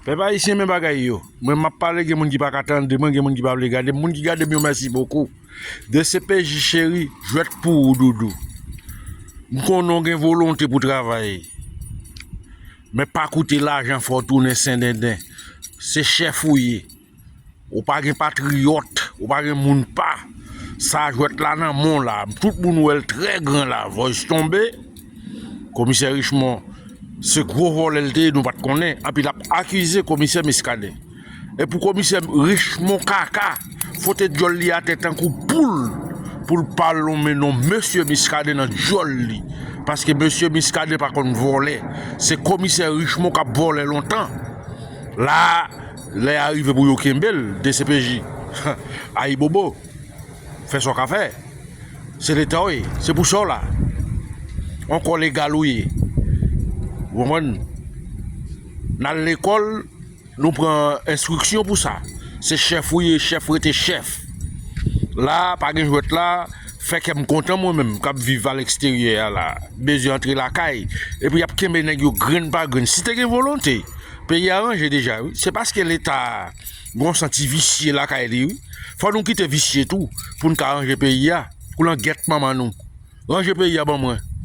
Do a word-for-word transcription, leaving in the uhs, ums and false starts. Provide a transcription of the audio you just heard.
Pèp ayisyen, men bagay yo. Mwen, m ap pale, gen moun ki pa ka tande mwen, gen moun ki pa vle gade m. Moun ki gade m yo, mèsi bokou. D C P J cheri, jwèt pou ou, doudou. M konnen w gen volonte pou travay. Men pa koute lajan fè w tounen sendenden. Se chèf ou ye. Ou pa gen patriyòt, ou pa gen moun pa. Sa jwèt la nan men w la. Tout moun wè l trè gran la. Voice tonbe. Komisè Richemond, se gwo vòlè l te ye, nou pa t konnen. Anpi l ap akize komisè Muscadin. E pou komisè Richemond kaka, fwote djòl li atè tankou poul, pou l pa lonmen non mesye Muscadin nan djòl li. Paske mesye Muscadin pa konn vòlè. Se komisè Richemond k ap vòlè lontan. La, lè a rive pou yo kenbe l, D C P J. Ayibobo. Fè sa w ka fè. Se Leta w ye. Se pou sa w la. Yon kò legal ou ye. Ou konprann? N al lekòl, nou pran enstriksyon pou sa. Se chèf ou ye, chèf rete chèf. La, pa gen jwèt la, fè kè m kontan mwen menm k ap viv aleksteryè a la. Bezwen antre lakay. Epi y ap kenbe nèg yo grenn pa grenn. Si te gen volonte, peyi a ranje deja, wi. Se paske Leta a gen yon santi visye lakay li, wi. Fò nou kite visye tou pou n ka ranje peyi a. Pou langèt manman nou. Ranje peyi a ban mwen.